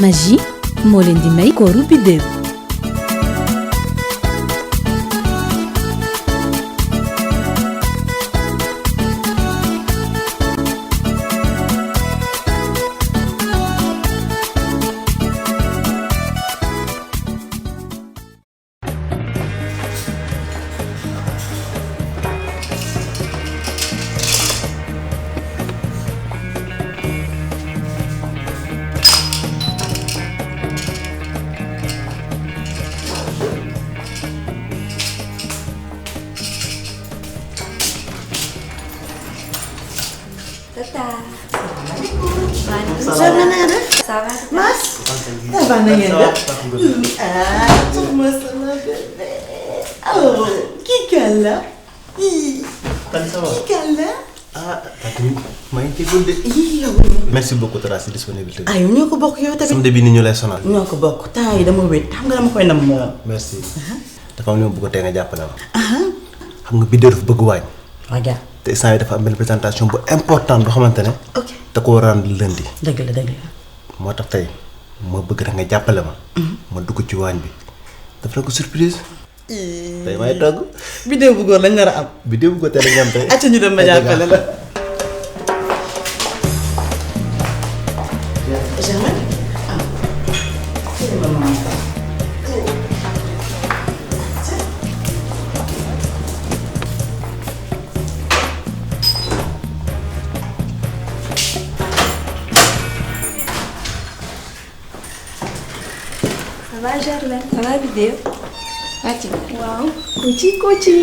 Magie moo leen di may kooru Bidew. Tata. Sama Nara. Sama. Mas. Apa nanya? Cuma sama bébé. Oh, Kikala. Tadi sama. Kikala. Tadi main timbul de. Iya. Merci beaucoup Tara si disponibilité. Ayo ñoo ko bokk yow tamit. Samedi bi ni ñu lay sonal. ñoo ko bokk tay dama wét xam nga dama koy nam moom. Merci. dafa am ñu bëgg té nga jappalé ma. xam nga Bidew dafa bëgg wañ. Waga. Té instant yi dafa am benn présentation bu important boo xamante ne. Ok. da ko rendre lundi. dëgg la dëgg la. moo tax tey ma bëgg rek nga jàppale ma. ma dugg ci waañ bi. daf la ko surprise. tey may togg. Bidew bu góor lañ nar a am. Bidew bu góor tey lañ am tey. acca ñu dem ma jàppale la. Germaine. Ça va Germaine? Ça va Bidew? Waaw. Koci.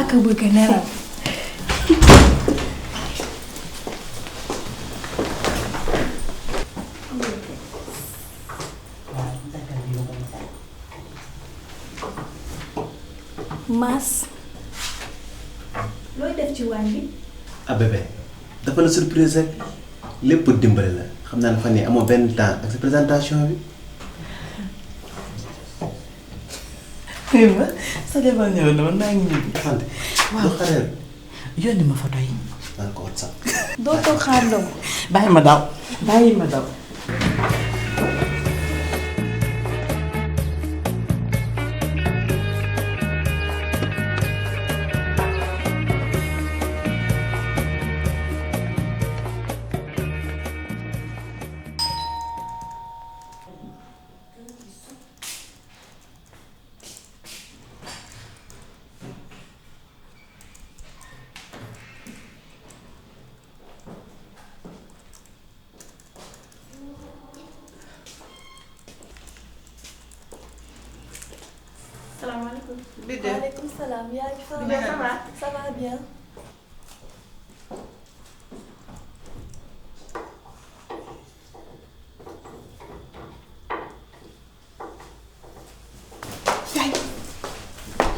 Ak bëgg nelaw. Mas. Looy def ci waañ bi? ah bébé dafa la surprise rek lépp dimbali la xam naa ne fan yii amoo benn temps ak sa présentation bi. oui ma sa jabar ñëw na man maa ngi ñibbi. Fante. waaw du xareel. yónni ma photo yi. naan ko WhatsApp. Doo toog xaar ndogu. bàyyi ma daw. Salaamaaleykum. Bidew. Waaleykum salaam. Yaa ngi fa? Bidew, ça va? Ça va bien.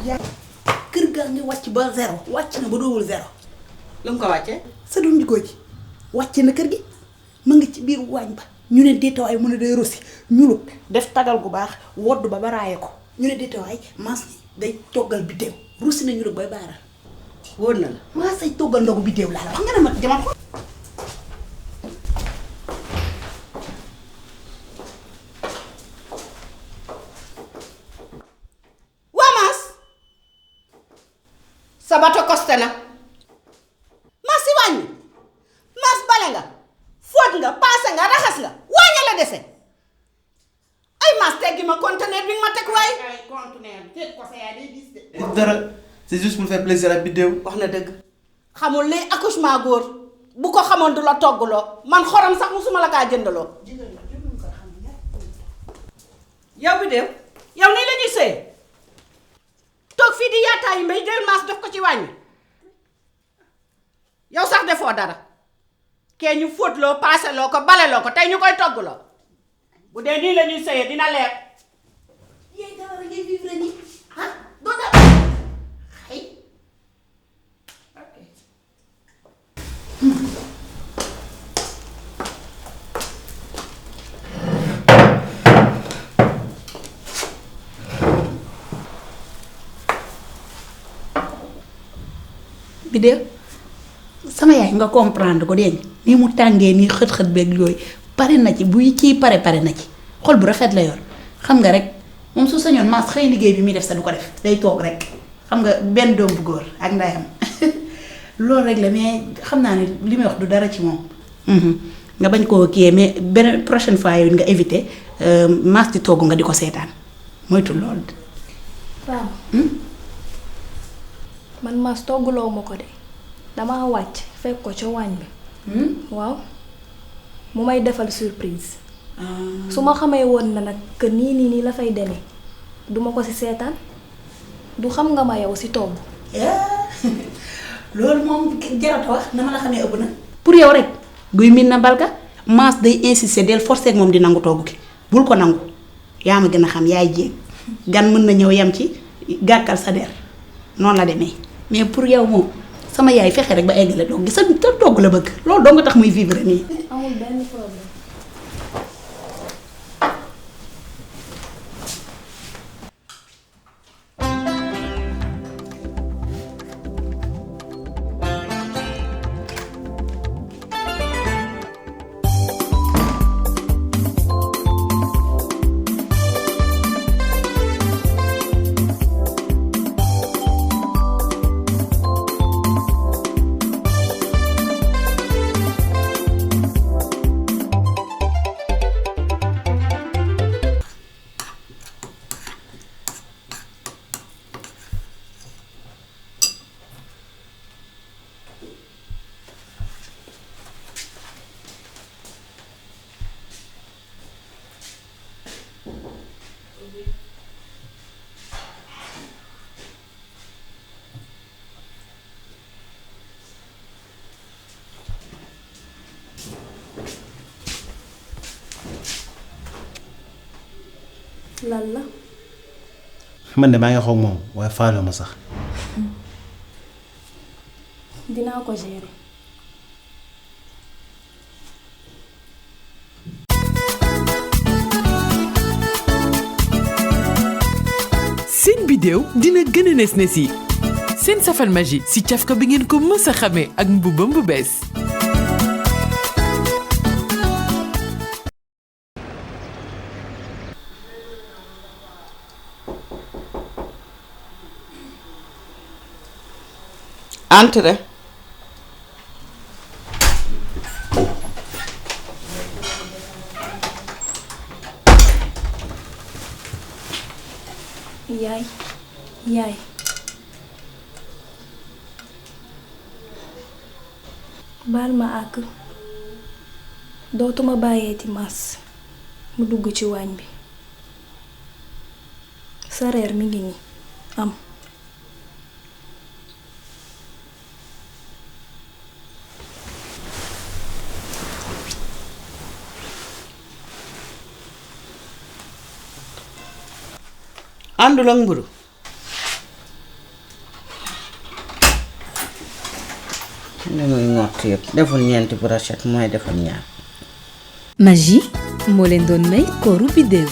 yaay kër gaa ngi wàcc ba zéro wàcc na ba doowul zéro. lu mu ko wàccee. sa doom jikko ji wàcce na kër gi ma ngi ci biir waañ ba ñu ne déetawaay mu ne day rosi ñulug def tagal gu baax wodd ba baraaye ko ñu ne déetawaay maas day toggal Bidew rosi na ñulug bay baaral wóor na la. maas ay toggal ndogu Bidew laa la wax nga ne ma jaman ko waa maas sa bato costé na maas si wàññi maas bale nga fóot nga paase nga raxas nga wàññi la dese ay maas teggi ma conteneur bi nga ma teg waay. ay conteneur teg ko sa yaay day diis de. dara c'est juste pour faire plaisir à Bidew. wax na dëgg xamul ne accouchement góor bu ko xamoon du la toggaloo man xorom sax musuma la kaa jëndaloo. yow Bidew yow nii la ñuy sëy toog fii di yaataayu mbay jël maas def ko ci wàññi yow sax defoo dara kee ñu fóotloo paaseloo ko baleloo ko tey ñu koy toggaloo bu dee nii la ñuy sëyee dina leer. yéen dara ngay vivre nii ah doo dara xëy Bidew sama yaay nga comprendre ko dégg ni mu tàngee nii xët-xët beeg yooyu pare na ci buy ciy pare na ci xol bu rafet la yor xam nga rek moom su sañoon Mass xëy liggéey bi muy def sa du ko def day toog rek xam nga benn doom bu góor ak ndayam loolu rek la mais xam naa ne li may wax du dara ci moom. nga bañ koo kiyee mais benn prochaine fois yow nga éviter Mass di togg nga di ko seetaan moytu loolu. waaw. man Mass togguloo ma ko de damaa wàcc fekk ko ca waañ bi. waaw mu may defal surprise. su ma xamee woon na nag que nii la fay demee duma ko ci seetaan du xam nga ma yow ci togg. loolu moom jarata wax na ma la xamee ëpp na. pour yow rek guy min na balka Mass day insister del forcer ak moom di nangu togg ki bul ko nangu yaa ma gën a xam yaay jéeg gan mën na ñëw yam ci gàkkal sa der noonu la demee mais pour yow moom sama yaay fexe rek ba eggale doog gi sa togg la bëgg loolu doo nga tax muy vivre nii. amul benn problème. lan la. man de maa ngi xoog moom waaye faaloo ma sax. dinaa ko gérer. seen bidéew dina gën a nes yi seen safal magie si cafka bi ngeen ko mës a xamee ak mbubam bu bees. Entrez. yaay baal ma àkk dootuma bàyyeeti Mass mu dugg ci waañ bi sa reer mi ngi nii am. àndul ak mburu li muy ngott yëpp deful ñeenti brochette mooy deful ñaar. Magie moo leen doon may kooru bidéew.